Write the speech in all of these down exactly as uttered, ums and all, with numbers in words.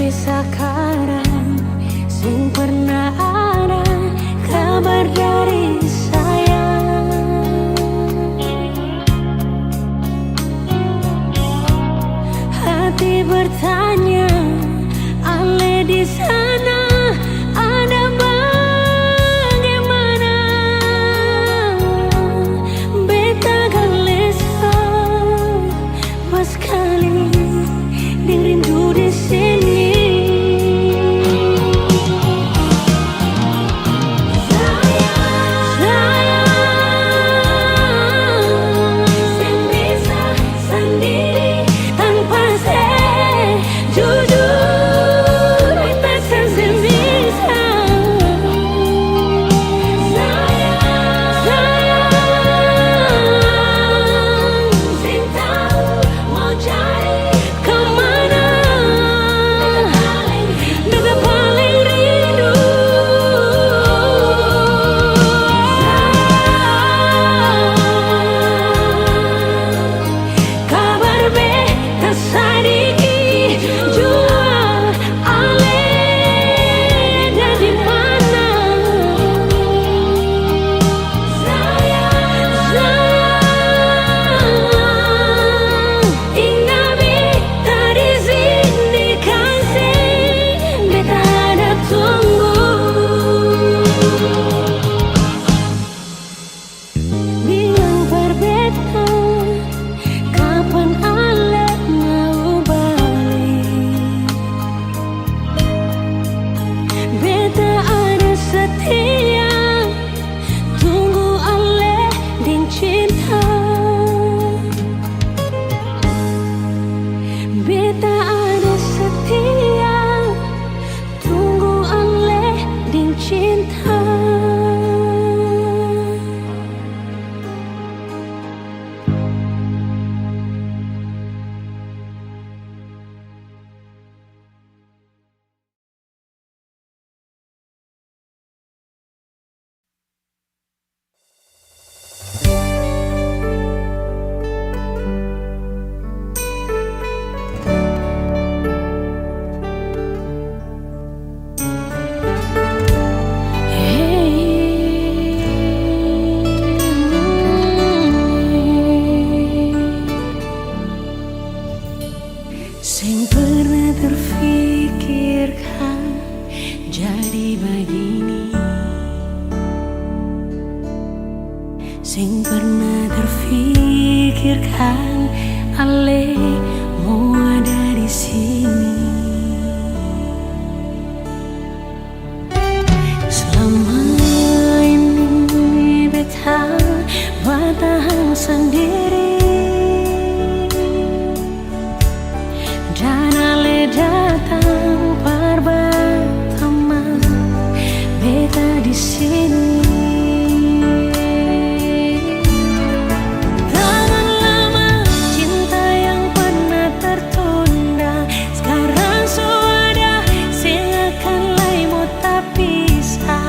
Sakarang seng pernah ada kabar dari saya. Hati bertanya, ale di sana ada bagaimana? Beta galesa paskali deng rindu di sini. Sayang, sayang, seng bisa sandiri tanpa se jujur, beta seng, seng bisa. Sayang, sayang, seng tau mo cari kamana. Beta paling rindu. Kabar beta sadiki jua, ale ada di mana? Sayang, sayang, tinggal beta di sini kasi beta ada tunggu. Bilang par beta, kapan ale mau bale? Beta ada setia, tunggu ale deng cinta. Beta ada setia, tunggu ale deng cinta. Seng pernah terfikirkan jadi bagini. Seng pernah terfikirkan ale mo ada di sini. Selama ini beta batahang sandiri. Dan ale datang par batamang beta di sini. Tangan lama cinta yang pernah tertunda, skarang su ada, seng akan lai mo tapisa.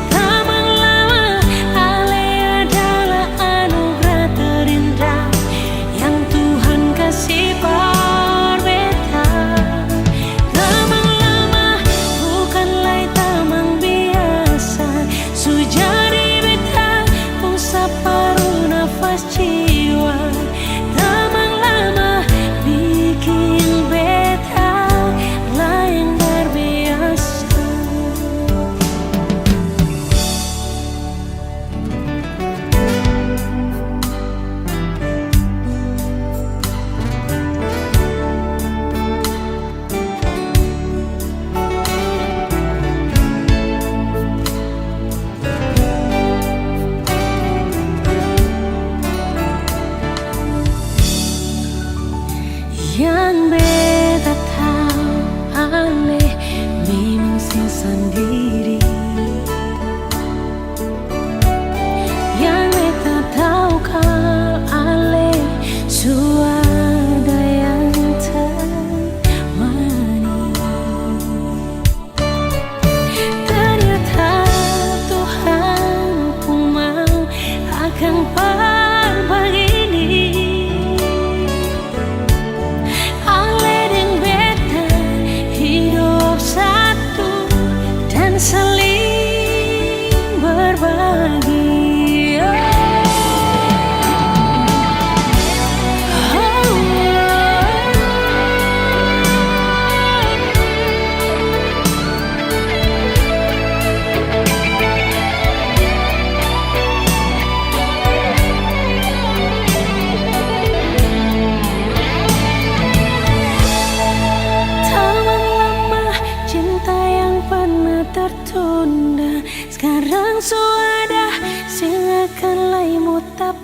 Tamang lama, ale adalah anugerah terindah yang Tuhan kasi par beta.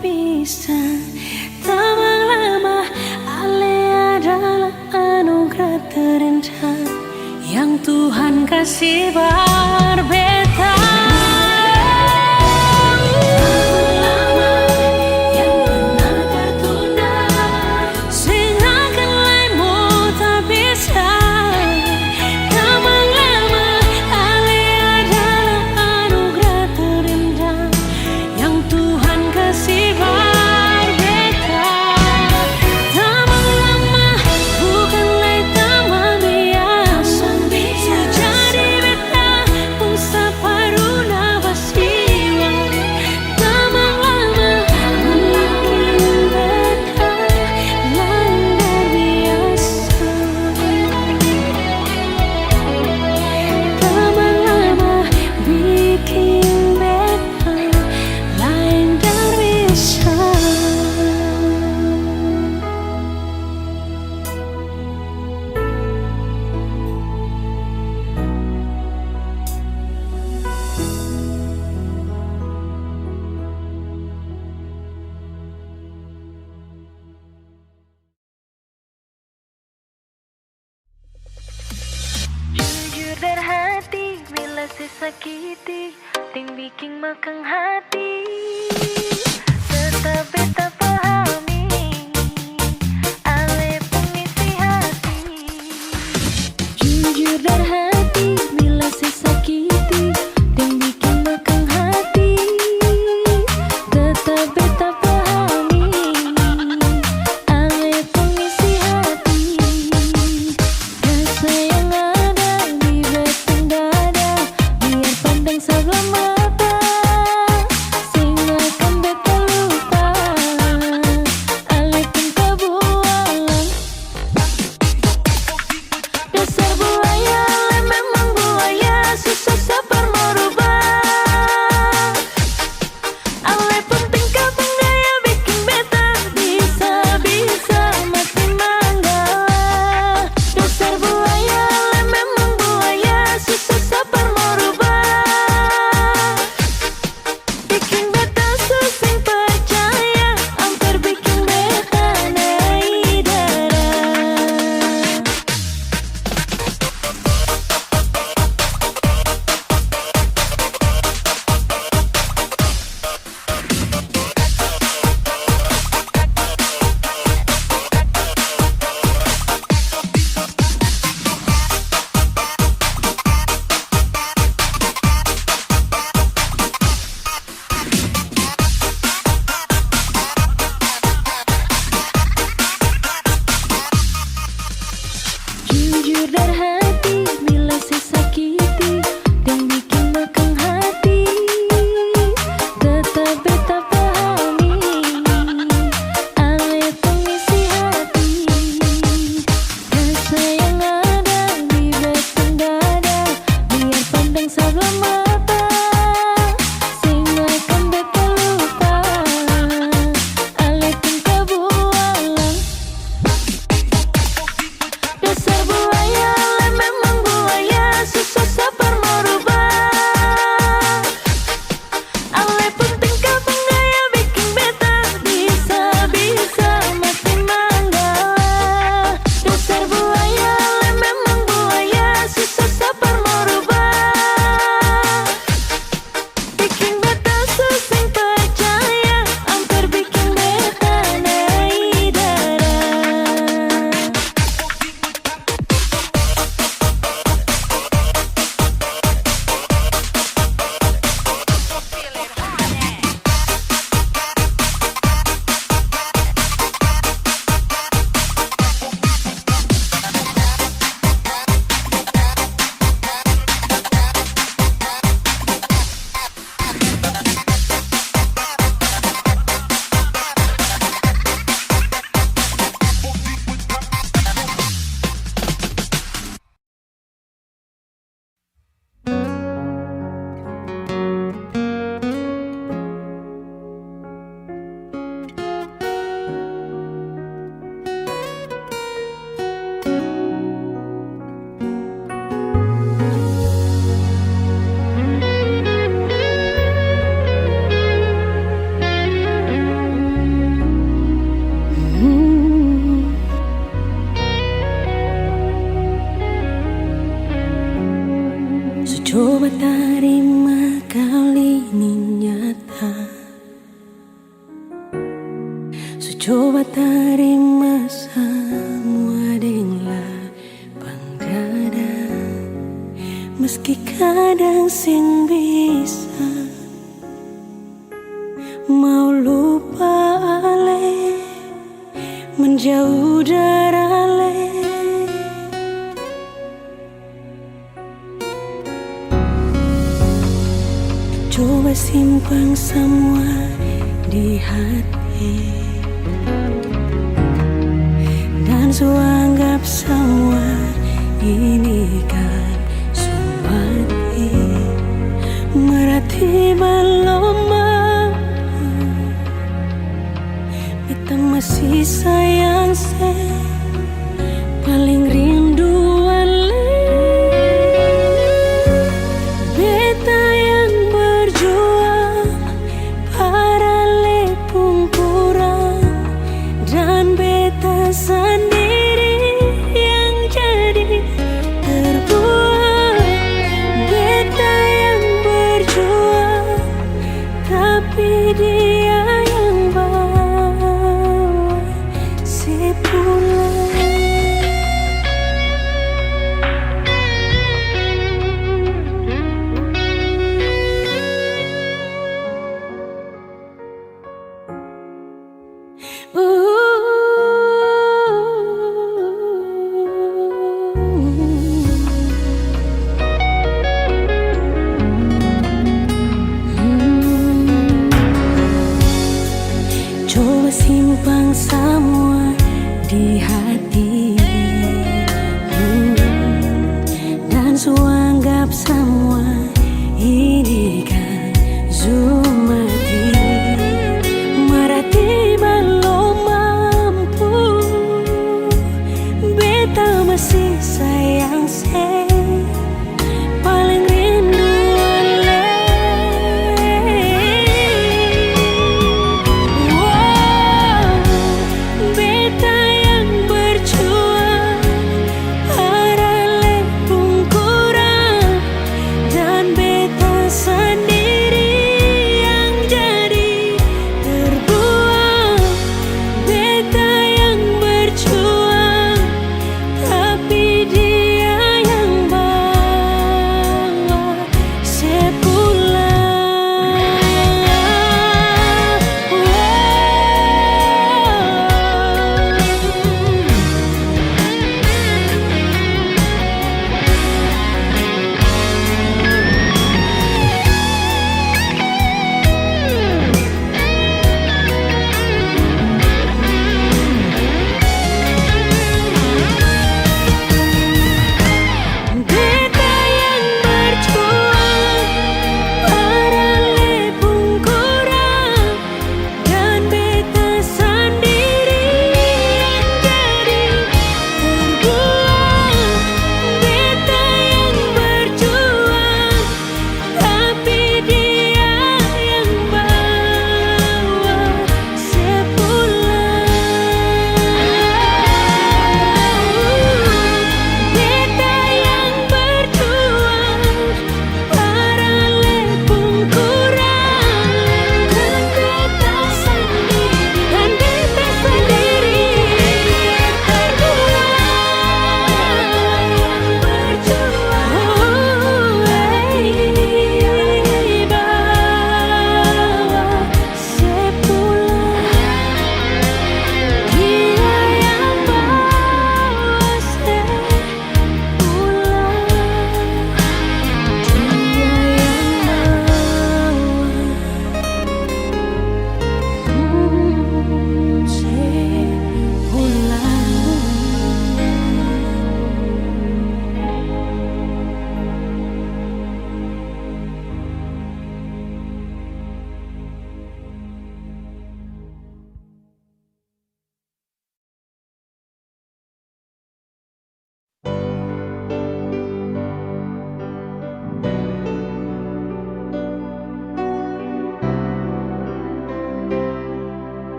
Bisa, tamang lama, ale adalah anugerah terindah yang Tuhan kasih bar beta. Tamang lama yang pernah tertunda, seng akan lai mo tabisa. Tamang lama, ale adalah anugerah terindah yang Tuhan kasih bar beta. Tamang lama, bukan lai tamang biasa. Su jadi beta pung saparuna basiwa. Tamang lama, biking beta lain dari biasa. Tamang lama, biking beta lain dari biasa. Jujur dari hati, bila se sakiti, deng biking makang hati, tetap beta pahami ale pung isi hati. Jujur dari hati, bila se sakiti, deng biking makang hati, tetap beta pahami ale pung isi hati. Rasa yang ada di beta pung dada, biar pandang sabla mata, seng akan beta lupa. Ale pung kabualang. Dasar buaya, ale memang buaya, susah sabar mo rubah. Ale pung tingkah pung gaya biking beta bisa-bisa mati manggala. Dasar buaya, ale memang buaya, susah sabar mo rubah. Biking beta su seng parcaya, amper biking beta nae darah. Jujur dari hati, bila se sakiti, deng biking makang hati, tetap beta pahami ale pung isi hati. Rasa yang ada di beta pung dada, biar pandang sabla mata, seng akan beta lupa. Ale pung kabualang. Dasar buaya, ale Coba tarima kali ini nyata. Su coba tarima samua deng lapang dada, meski kadang seng bisa. Mau lupa ale, menjauh dari ale. Coba simpang samua di hati, dan su anggap samua ini kan su mati. Berarti balom mampu. Beta masih sayang se, paling rindu ale. Beta yang berjuang, par ale pung kurang, dan beta sandiri yang jadi terbuang. Beta yang berjuang, tapi dia yang bawa se pulang. Coba simpang samua di hati, dan su anggap samua ini kan su mati. Berarti balom mampu, beta masih sayang se, paling rindu ale. Wow. Beta yang berjuang, par ale pung kurang, dan beta sandiri yang jadi terbuang. Beta yang berjuang, tapi dia yang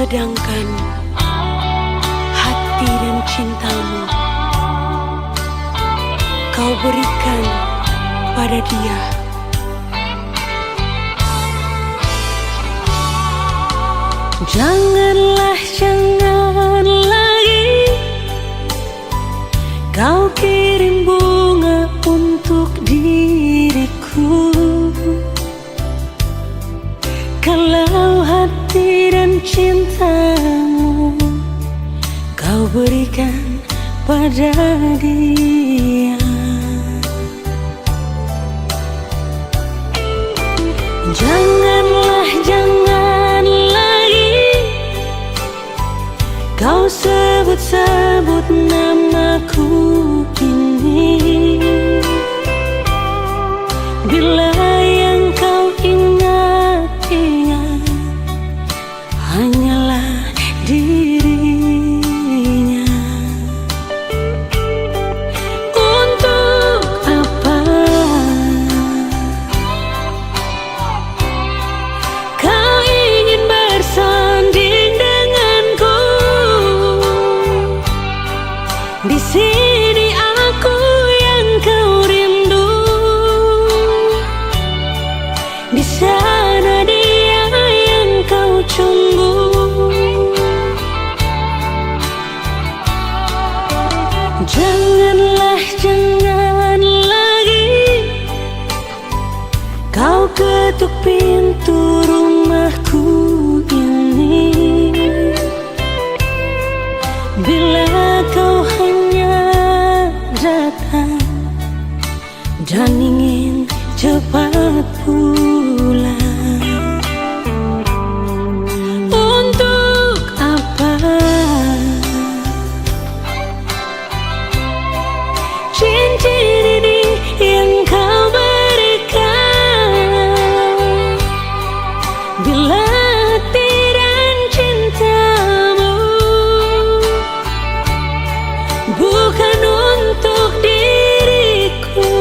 Sedangkan hati dan cintamu kau berikan pada dia. Janganlah, jangan lagi kau kirim bunga untuk diriku. Kalau hati dan cintamu kau berikan pada dia. Janganlah, jangan lagi kau sebut-sebut namaku ini. Bila yang kau ingat-ingat hanyalah dirinya. Untuk apa kau ingin bersanding denganku? Di sini aku yang kau rindu, di sana dia yang kau tunggu. Janganlah, jangan lagi kau ketuk pintu rumahku ini. Bila kau hanya datang dan ingin cepat pulang. Untuk apa cincin ini yang kau berikan? Bila hati dan cintamu bukan untuk diriku,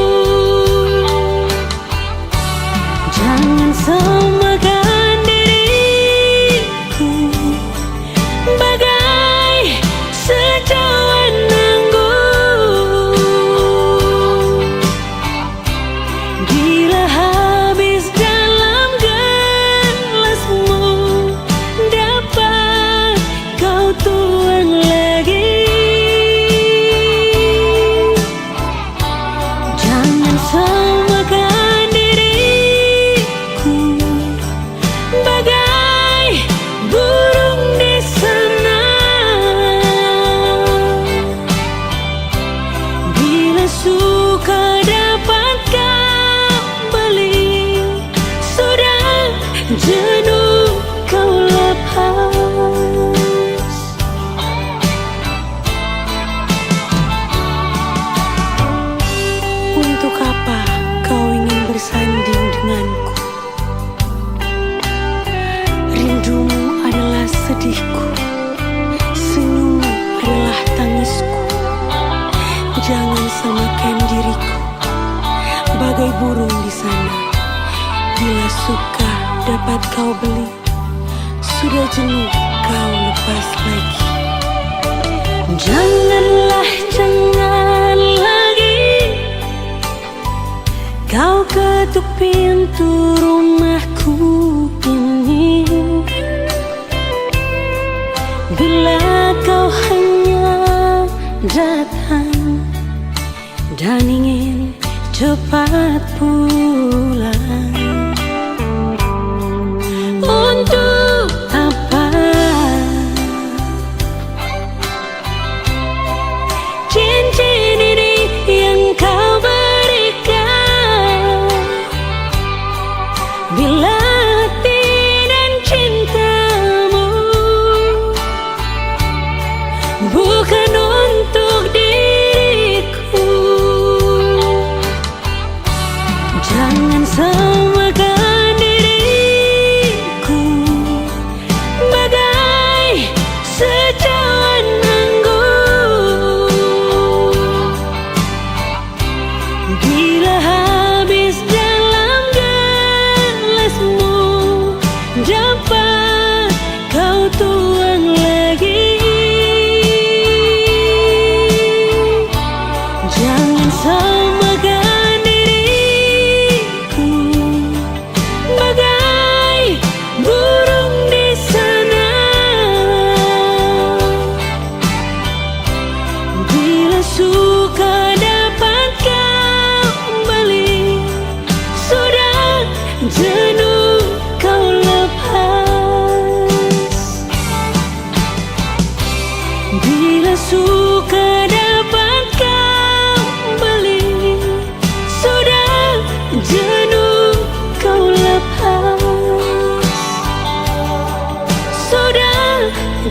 jangan samakan diriku bagai sejauhan anggur. Bila habis dalam gelasmu, dapat kau tuang lagi. Jangan samakan diriku bagai burung di sana. Bila suka dapat kau beli, sudah jenuh kau lepas. Untuk apa kau ingin bersanding denganku? Rindumu adalah sedihku, senyummu adalah tangisku. Jangan samakan diriku bagai burung di sana. Bila suka dapat kau beli, sudah jenuh kau lepas lagi. Janganlah, jangan lagi kau ketuk pintu rumahku ini. Bila kau hanya datang dan ingin cepat pulang. Untuk apa cincin ini yang kau berikan? Bila hati dan cintamu bukan untuk diriku, jangan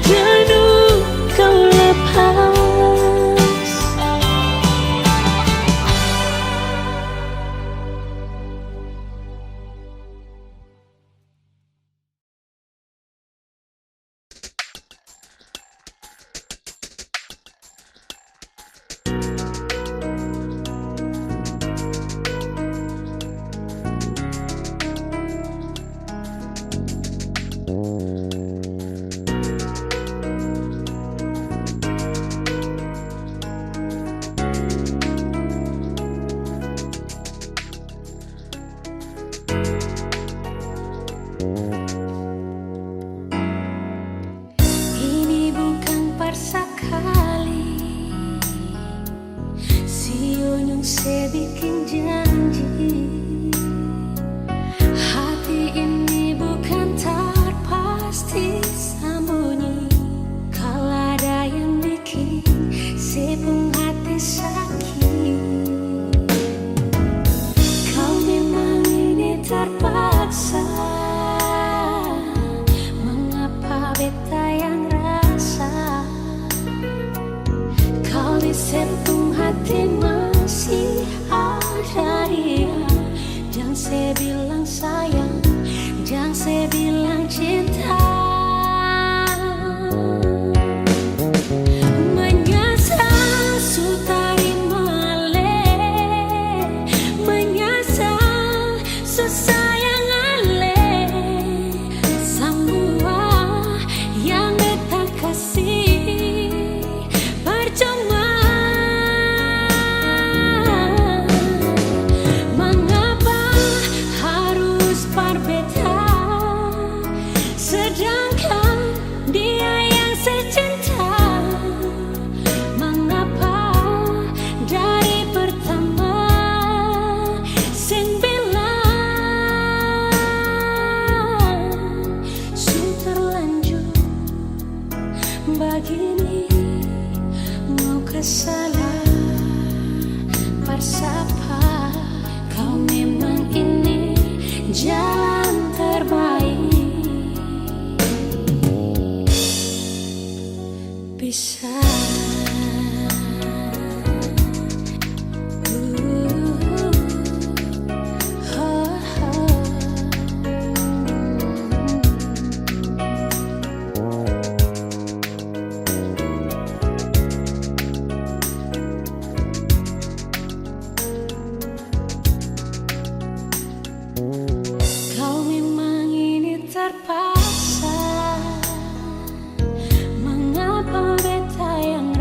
Jenuh kau lepas. Ini bukang parsakali, si Unyung se biking janji. Hati ini bukang tar pasti sambunyi. Kal ada yang biking se pung hati saki. Kau memang ini terpaksa. Mangapa beta yang rasa? Kau di se pung hati masih ada dia. Jang se bilang sayang, jang se bilang cinta. Menyesal su tarima le, menyesal su sayang ale. Samua yang beta kasi parcuma. Mangapa harus par beta, sedangkan dia yang se cinta? Mangapa dari pertama seng bilang? Su terlanjur bagini, mau ka salah par sapa? Kau memang ini jalan terbaik. Pisah. Kau memang ini terpaksa. Mangapa beta yang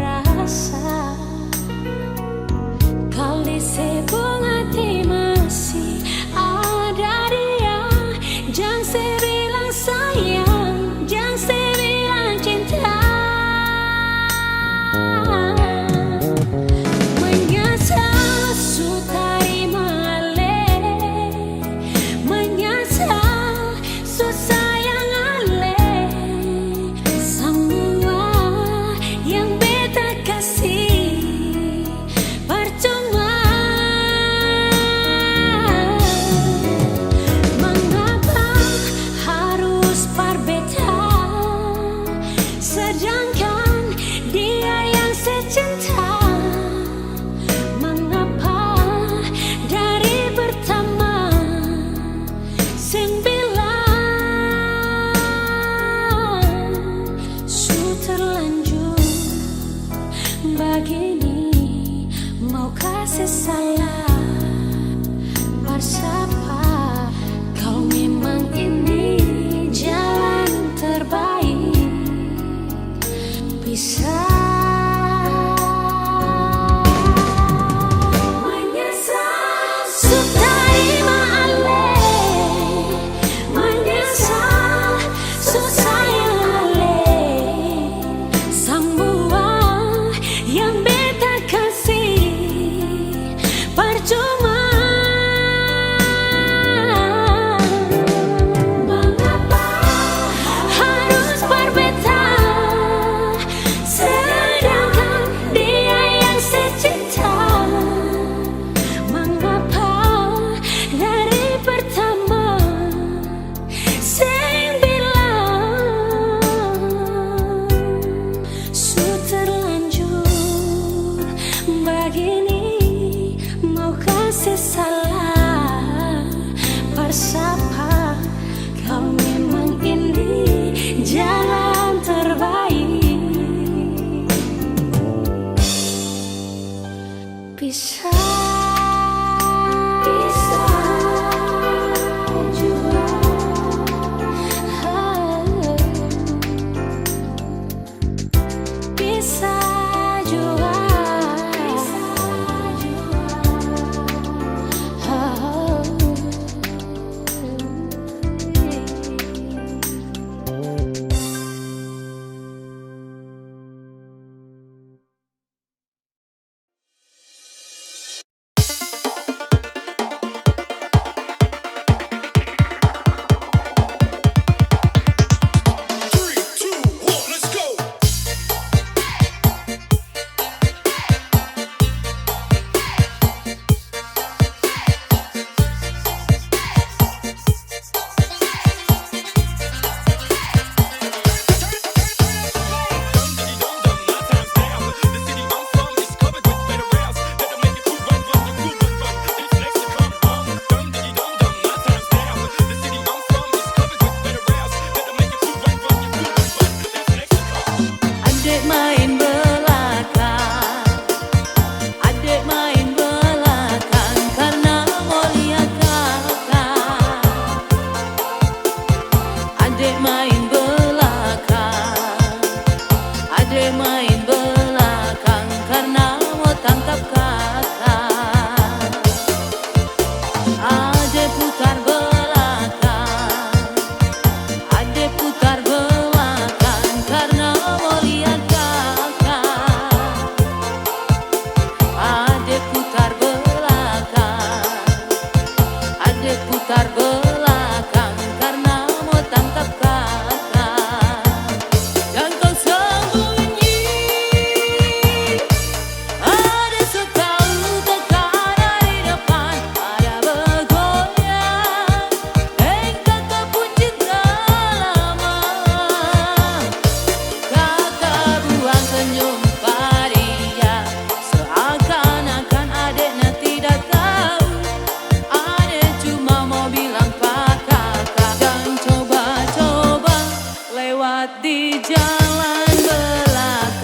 jalan belakang.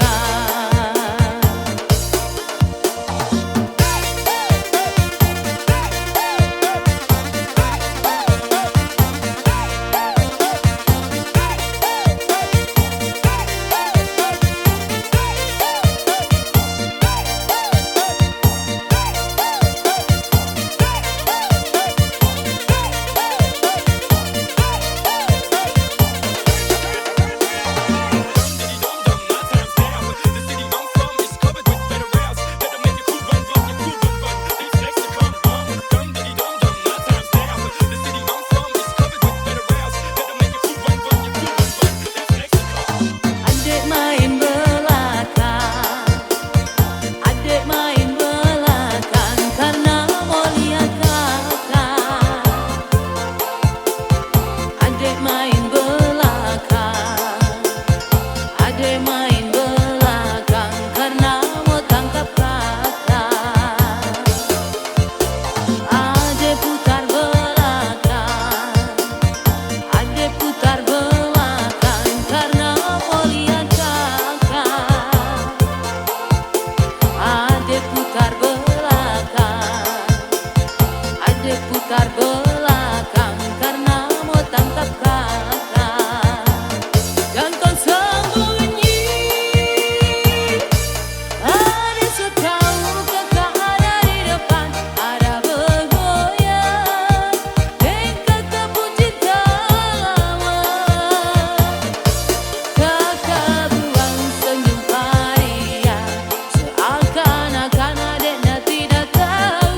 Ade main belakang, ade main belakang karna mo lia kaka. Ade main belakang, ade main belakang karna mo tangkap kaka. Ade putar belakang, ade putar belakang karna mo lia kaka. Ade putar belakang, ade putar belakang karna mo tangkap kaka. Jang kau sambunyi. Ade su tau kaka ada di depan, ada bagoyang deng kaka pung cinta lama. Kaka buang senyum pa dia, seakan-akan ade na tidak tau.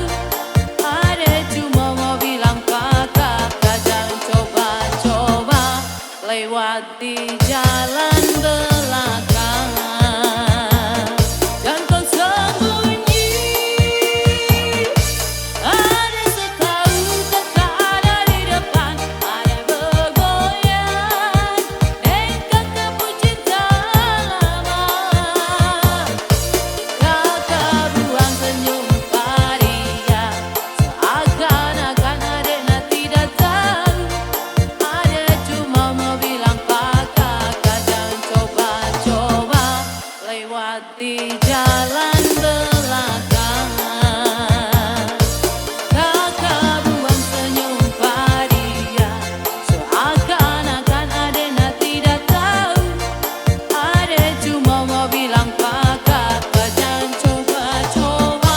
Ade cuma mo bilang pa kaka jang coba-coba lewat di jalan belakang. Jang kau sambunyi, ade su tau kaka ada di depan, ada bagoyang deng kaka pung cinta lama. Kaka buang senyum pa dia, seakan-akan ade na tidak tau. Ade cuma mo bilang pa kaka jang coba-coba lewat di jalan belakang. Kaka buang senyum pa dia, seakan-akan ade na tidak tau. Ade cuma mo bilang pa kaka jang coba-coba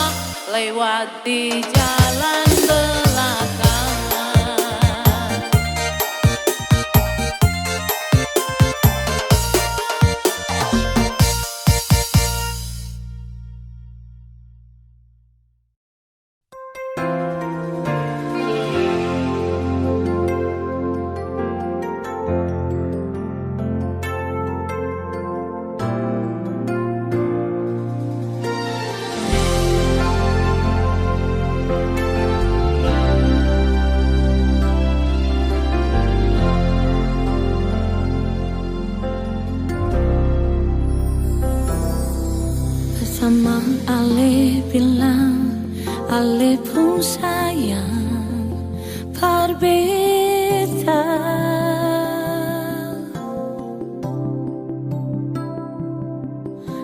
lewat di jalan belakang. Samang ale bilang ale pung sayang par beta.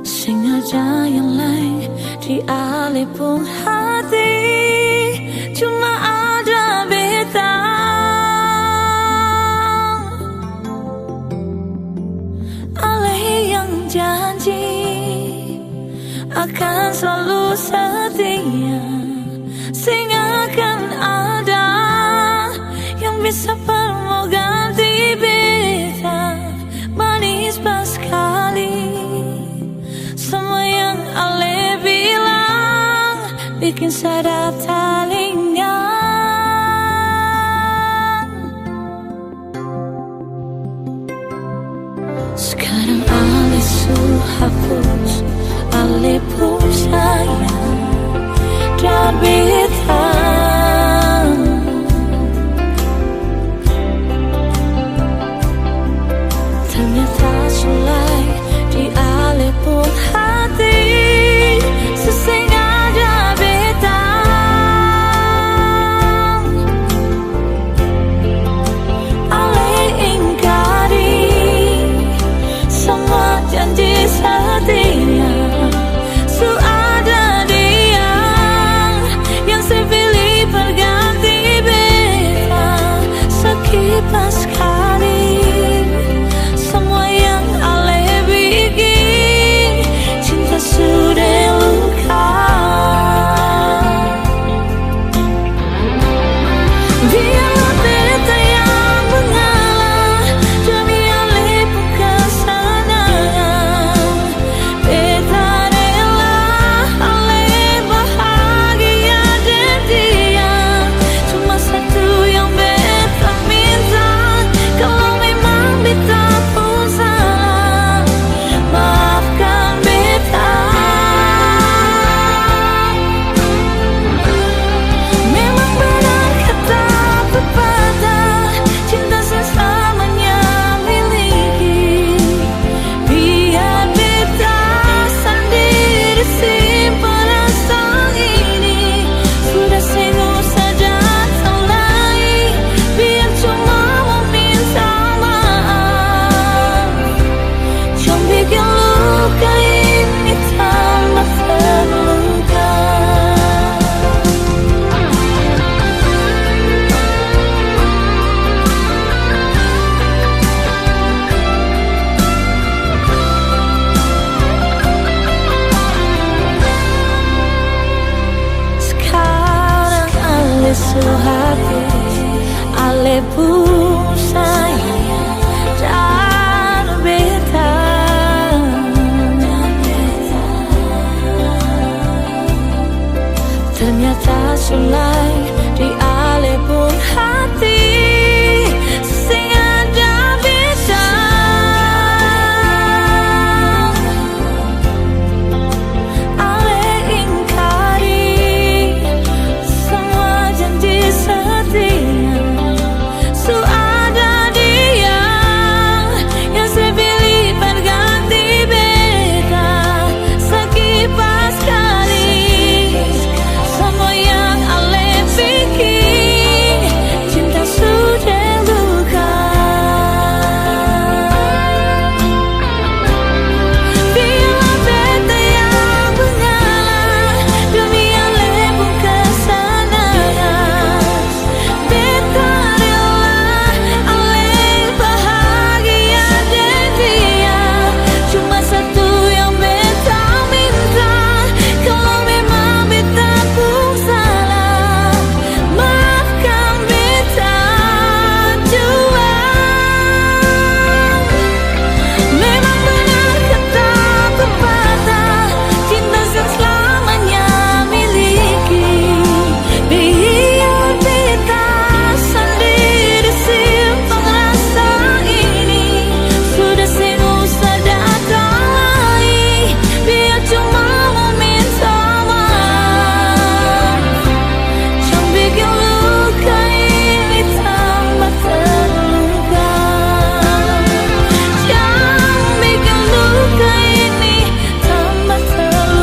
Seng ada yang lain di ale pung hati, cuma ada beta. Ale yang janji akan slalu setia. Seng akan ada yang bisa par mo ganti beta. Manis paskali samua yang ale bilang, biking sadap talinga. Skarang ale su hapus ale pung sayang dari beta. Ternyata su lai di ale pung hati, su seng ada beta. Ale ingkari, pung sayang dan beta. Ternyata su lai di ale pung hati seng ada beta. Ale ingkari samua janji setia su ada dia yang se pilih berganti beta. Sekipas kali samua yang ale biking, cinta su terluka. Biarlah beta yang mengalah demi ale pung kesenangan. Beta rela ale bahagia deng dia. Cuma satu yang beta minta, kalo memang beta pung salah, maafkan beta jua. Memang benar kata pepatah, cinta seng selamanya miliki. Biar beta sandiri simpan rasa ini, sudah seng usah datang lai. Biar cuma mau minta maaf. Jang biking luka ini tambah terluka. Jang biking luka ini tambah terluka.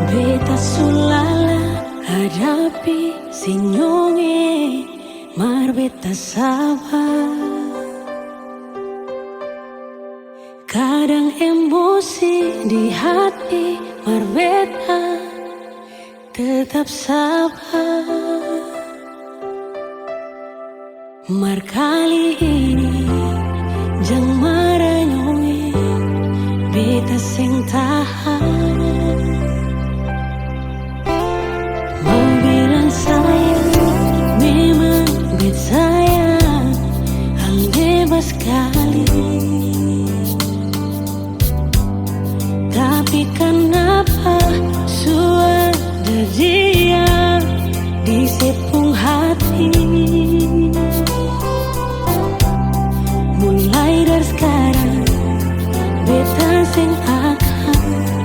Beta su lala hadapi senyum e. Mar beta sabar. Kadang emosi di hati, mar beta tetap sabar. Mar kali ini jang mara nyong e, beta seng tahan. Mau bilang sayang, memang bet sayang, hal bebas skali. Tapi kanapa su ada dia di se pung hati? Mulai dari skarang, beta seng akan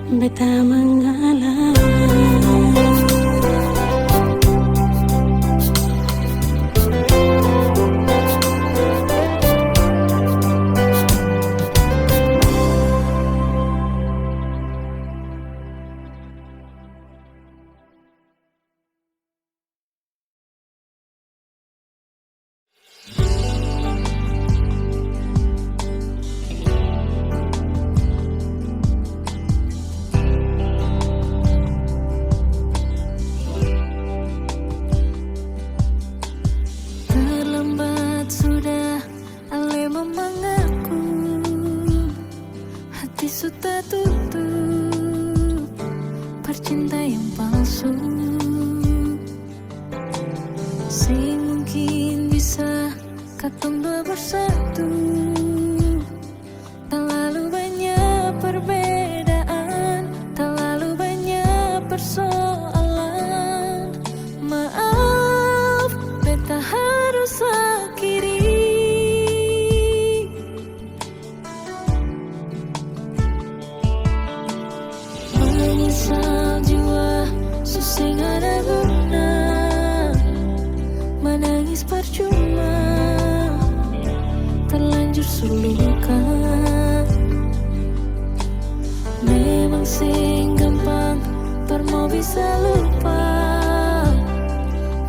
Beta mangalah. Terlambat sudah ale mangaku, hati su tatutup, percinta yang palsu. Seng mungkin bisa katong dua bersatu. Terlalu banyak perbedaan, terlalu banyak persoalan. Maaf, beta harus akhiri. Menyesal jua, su seng ada guna. Manangis percuma, terlanjur su luka. Memang seng gampang par mo bisa lupa.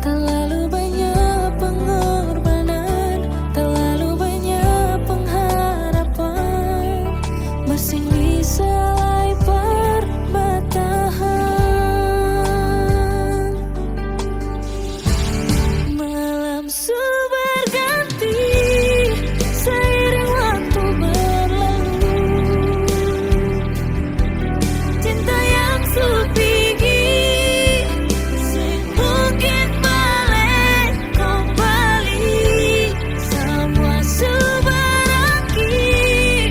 Terlalu banyak pengorbanan, terlalu banyak pengharapan, masih bisa lai par batahan. Malam su berganti, seiring waktu berlalu. Cinta yang su pigi, seng mungkin bale kembali. Samua su berakhir,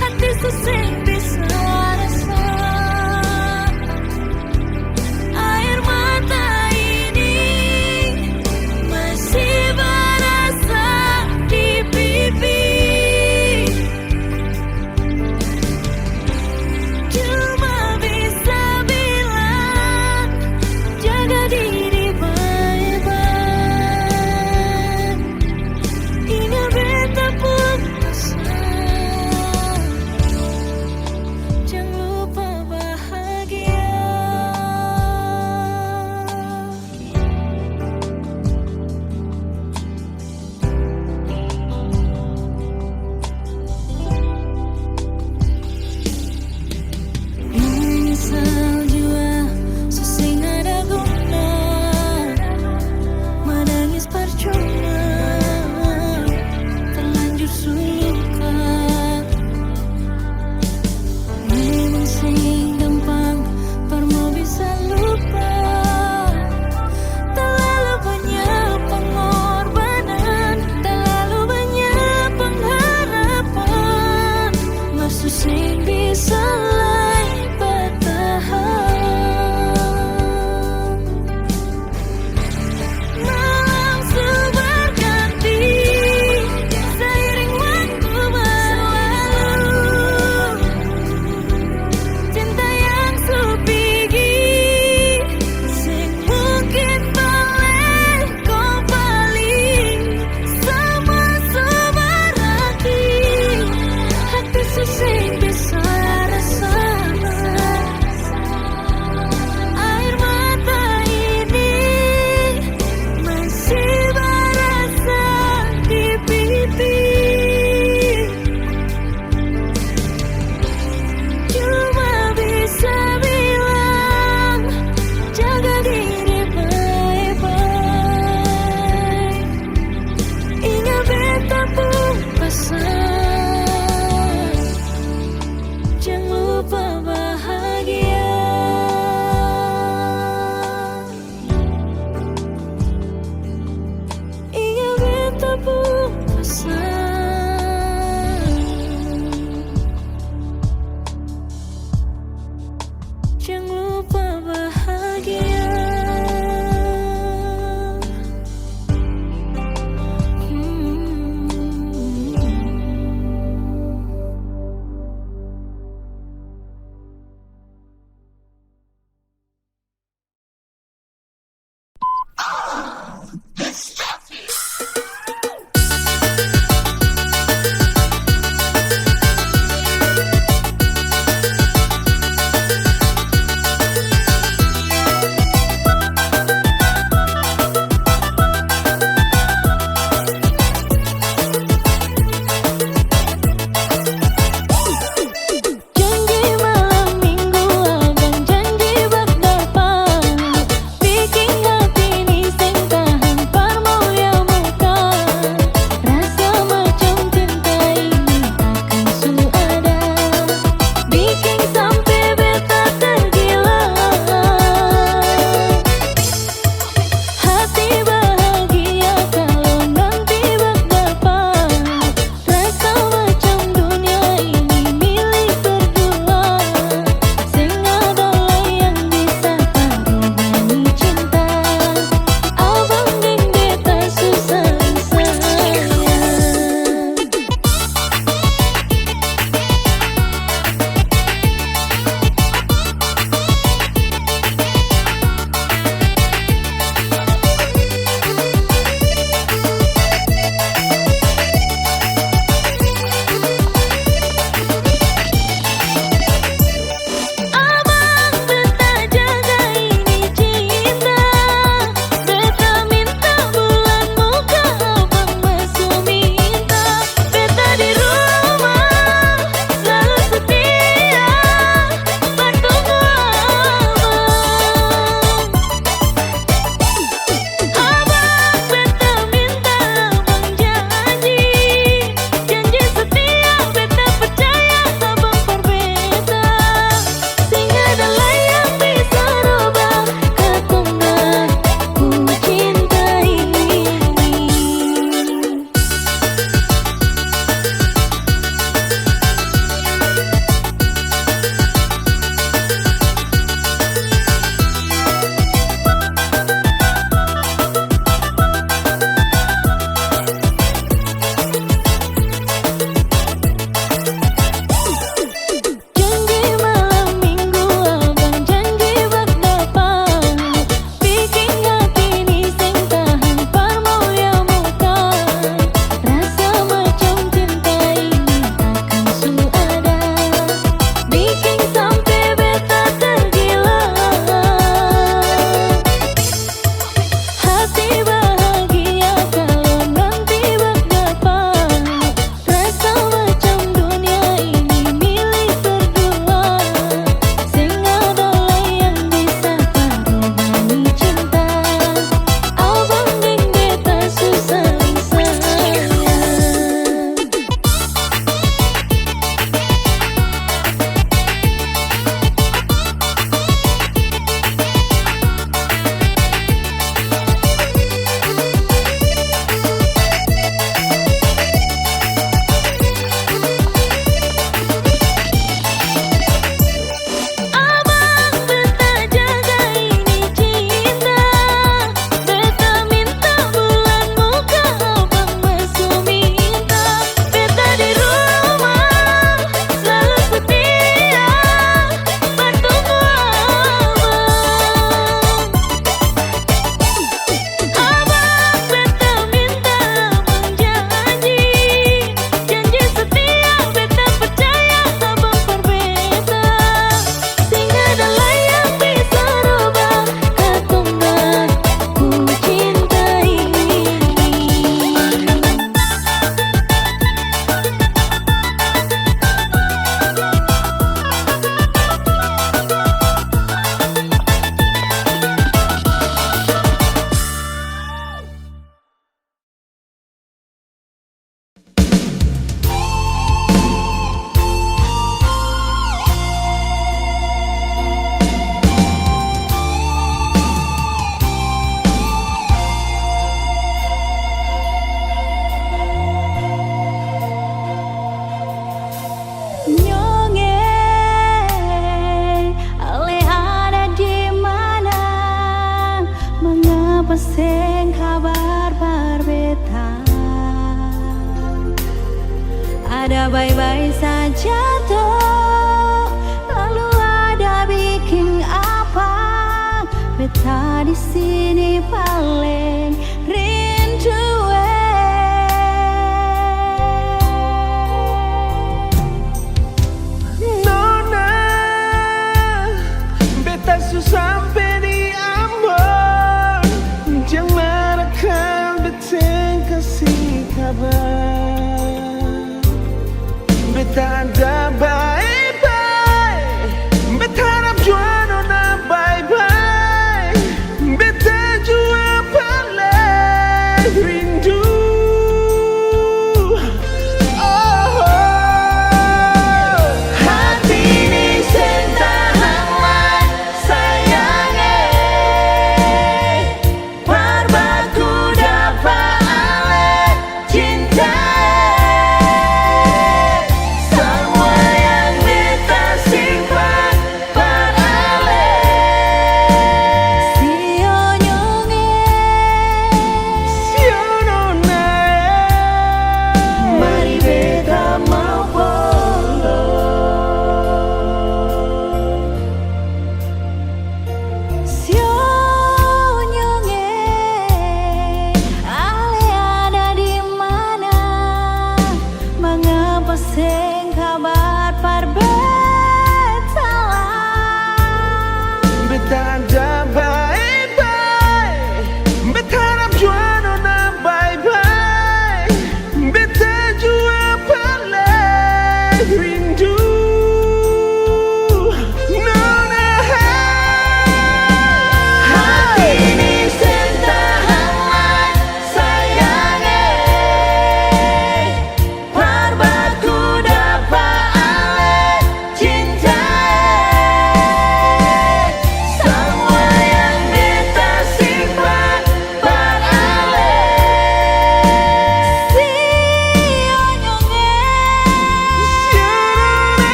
hati su seng bisa rasa. Air mata ini masih barasa di pipi. Cuma bisa bilang Bae-bae saja to, lalu ada biking apa? Beta di sini paleng rindu, eh. Nona, beta su sampe di Ambon, jang marakan beta seng kasi kabar. Beta ada bae-bae, beta harap jua nona bae-bae. Beta jua paleng rindu. Oh, hati ini seng tahan lai, saya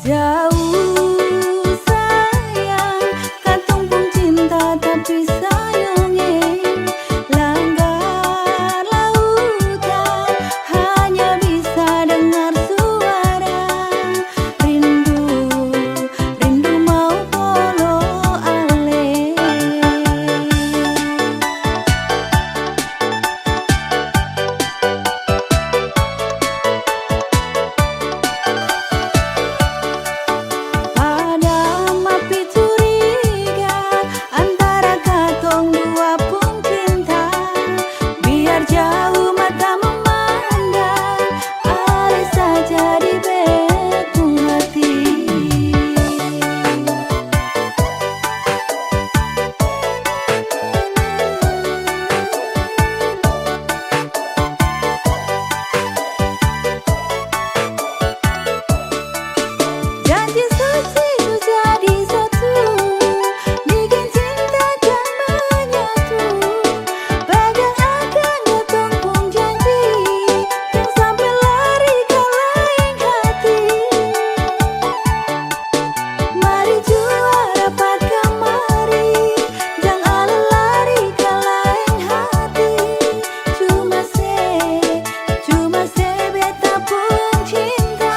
Jauh sayang, katong pung cinta tapi sayang, eh, langgar lautan, hanya bisa dengar suara rindu, rindu mau polo ale. Padam api curiga antara katong dua pung cinta. Biar jauh mata memandang, ale saja di beta pung hati. Janji suci su jadi satu, bikin cinta jang manyatu. Pegang akang katong pung janji, jang sampe lari ka laeng hati. Mari jua rapat kamari, jang ale lari ka laeng hati. Cuma se, cuma se beta pung cinta.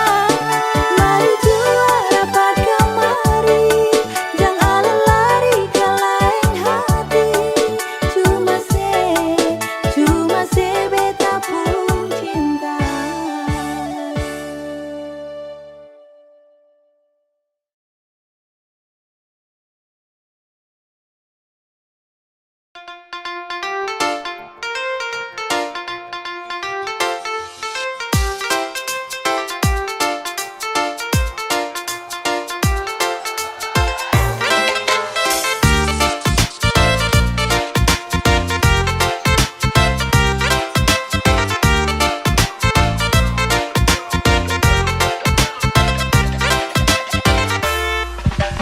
Mari jua rapat kamari, jang ale lari ka laeng hati. Cuma se, cuma se beta pung cinta.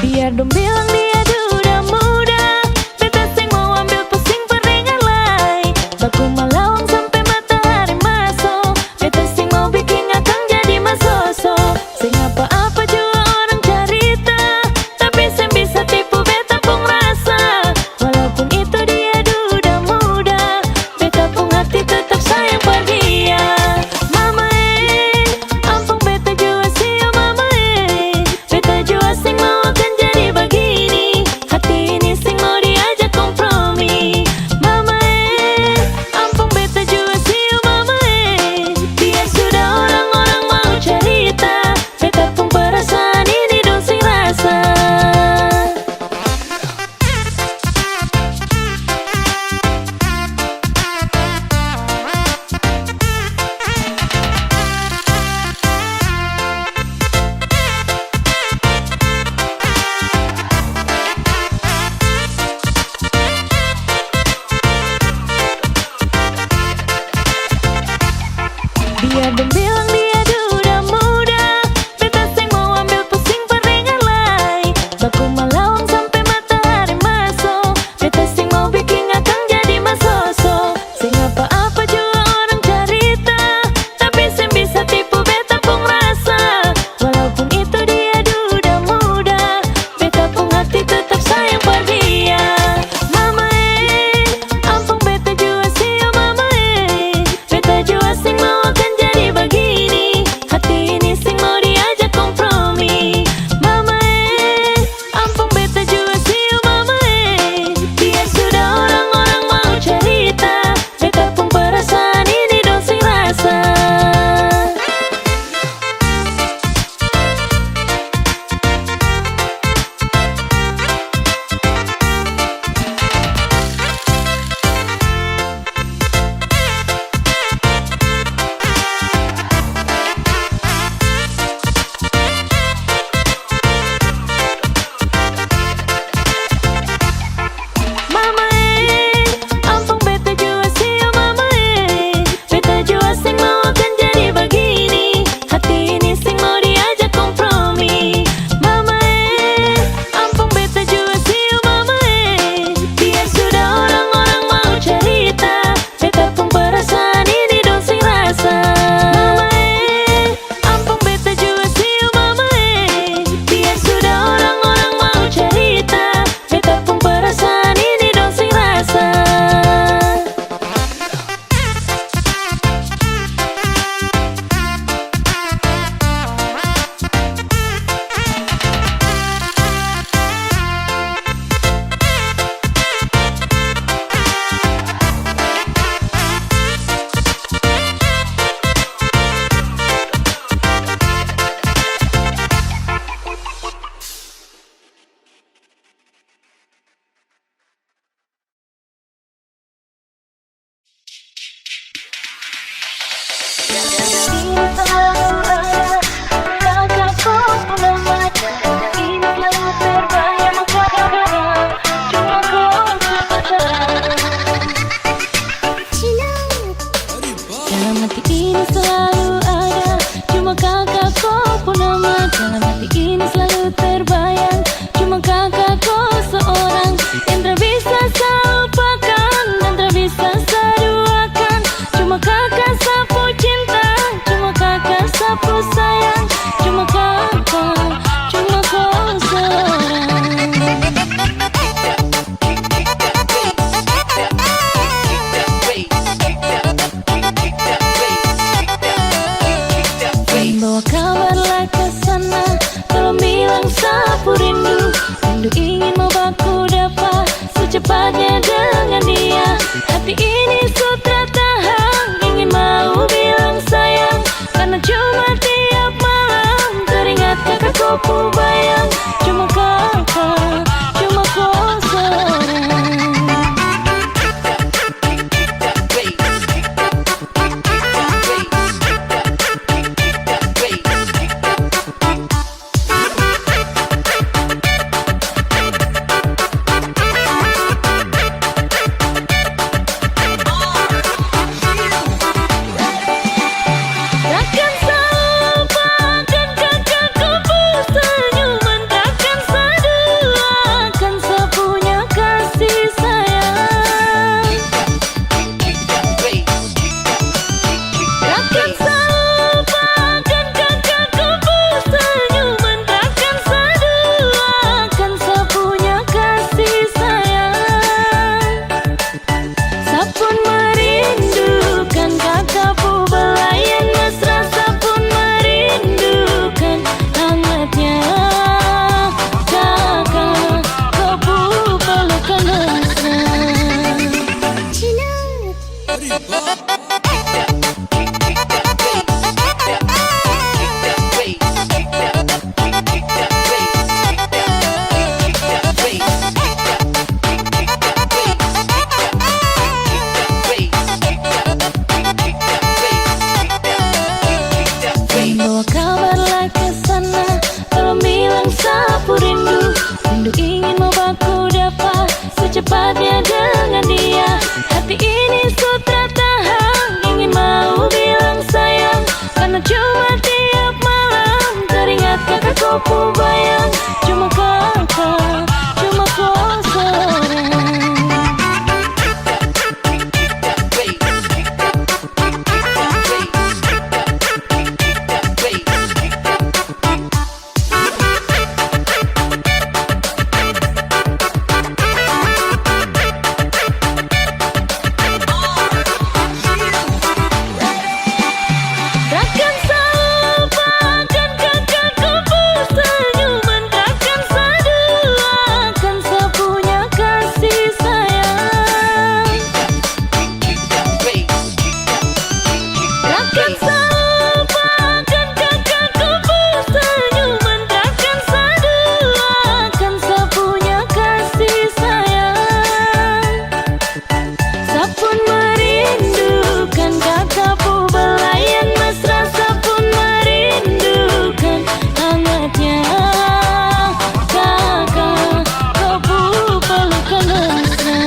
Biar dong bilang dia duda muda, beta seng mau ambil pusing par dengar lai. Baku malawang sampe matahari maso, beta seng mau biking akang jadi masoso. Seng apa-apa jua orang carita, tapi seng bisa tipu beta pung rasa. Walaupun itu dia duda muda, beta pung hati tetap sayang par dia. Mama e, ampung beta jua sio mama e, beta jua seng mau akan jadi bagitu. Aku bayang cuma kaka, cuma ko sorang. Takkan salah bahkan kaka ko pung senyuman, takkan sa duakan sa punya kasih sayang. Takkan sa lupakan kaka ko pung senyuman, takkan sa duakan sa punya kasih sayang. Sa pun merindukan kaka pung belayan mesra, sa pun merindukan hangatnya kaka ko pung pelukan mesra. Bawa kabar lai ka sana, tolong bilang sa pung rindu. Rindu ingin mo baku dapa secepatnya dengan dia. Hati ini su tra tahang, ingin mau bilang sayang, karna cuma tiap malam teringat kaka ko pung bayang. Cuma kaka, cuma ko sorang. Takkan sa lupakan kaka ko pung senyuman, takkan sa duakan sa punya kasih sayang. Takkan sa lupakan kaka ko pung senyuman, takkan sa duakan sa punya kasih sayang. Sa pun merindukan kaka pung belayan mesra, sa pun merindukan hangatnya kaka ko pung pelukan mesra.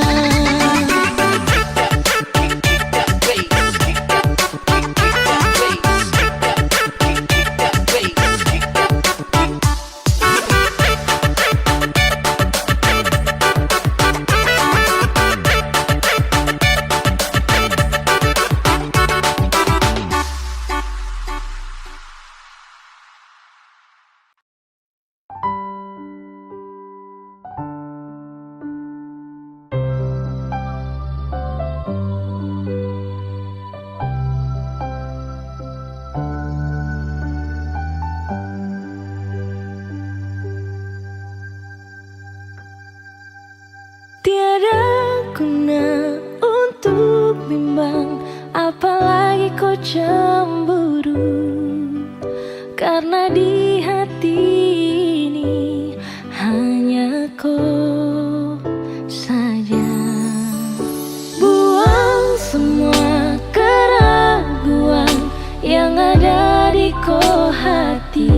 Tiada guna untuk bimbang, apalagi ko cemburu. Karna di hati ini hanya ko saja. Buang semua keraguan yang ada di ko hati,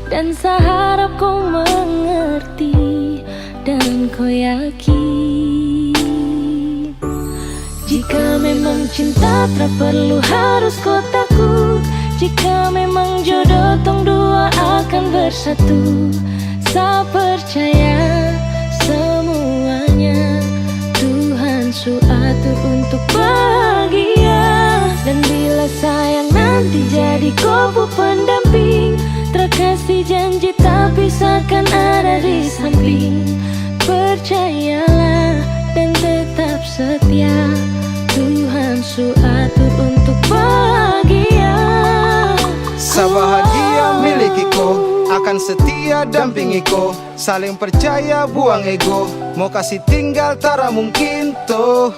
dan sa harap ko mengerti dan ko yakin. Jika memang cinta tak perlu harus ko takut, jika memang jodoh tong dua akan bersatu, sa percaya semuanya Tuhan su atur untuk bahagia. Dan bila sayang nanti jadi ko pu pendamping, tra kasi janji tapi sa akan ada di samping. Percayalah dan tetap setia, Tuhan su atur untuk bahagia. Sa bahagia miliki ko, akan setia dampingi ko, saling percaya buang ego, mo kasi tinggal tara mungkin to,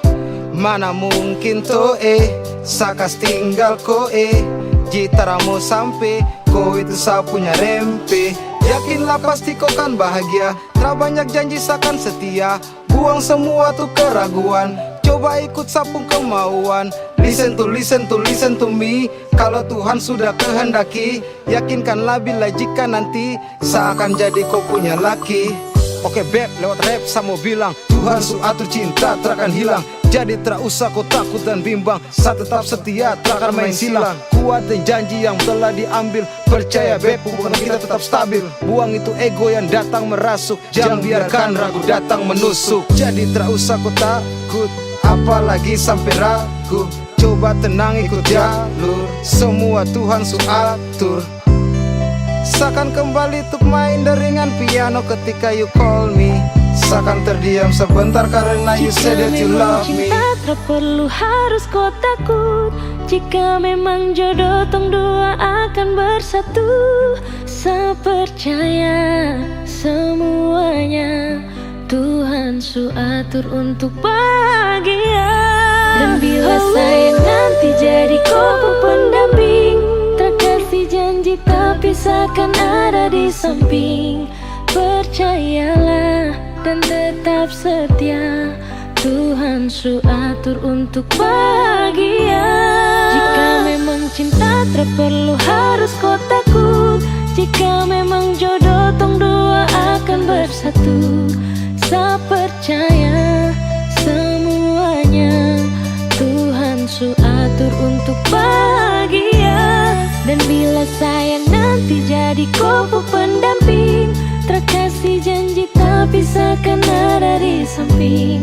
mana mungkin to eh, sa kas tinggal ko eh, ji tara mo sampe ko itu sa punya rempe. Yakinlah pasti ko kan bahagia. Tra banyak janji seakan setia. Buang semua tu keraguan. Coba ikut sa pung kemauan. Listen to, listen to, listen to me. Kalo Tuhan sudah kehendaki, yakinkanlah bila jika nanti sa akan jadi ko punya laki. Oke beb, lewat rap sa mo bilang, Tuhan su atur cinta tra akan hilang. Jadi tra usah ko takut dan bimbang, sa tetap setia tra akan main silang. Kuat deng janji yang telah diambil. Percaya beb, hubungan kita tetap stabil. Buang itu ego yang datang merasuk. Jang biarkan ragu datang menusuk. Jadi tra usah ko takut, apalagi sampe ragu. Coba tenang ikut jalur, semua Tuhan su atur. Sa akan kembali tuk main deringan piano ketika you call me. Sa akan terdiam sebentar karena you say that you love me. Jika memang cinta tak perlu harus ko takut. Jika memang jodoh tong dua akan bersatu. Sa percaya semuanya Tuhan su atur untuk bahagia. Dan bila saya nanti jadi ko pung pendamping, tra kasi janji tapi sa akan ada di samping. Percayalah dan tetap setia. Tuhan su atur untuk bahagia. Jika memang cinta tak perlu harus ko takut. Jika memang jodoh tong dua akan bersatu. Sa percaya semuanya Tuhan su atur untuk bahagia. Dan bila saya nanti jadi ko pung pendamping, tra kasi janji tapi sa akan ada di samping.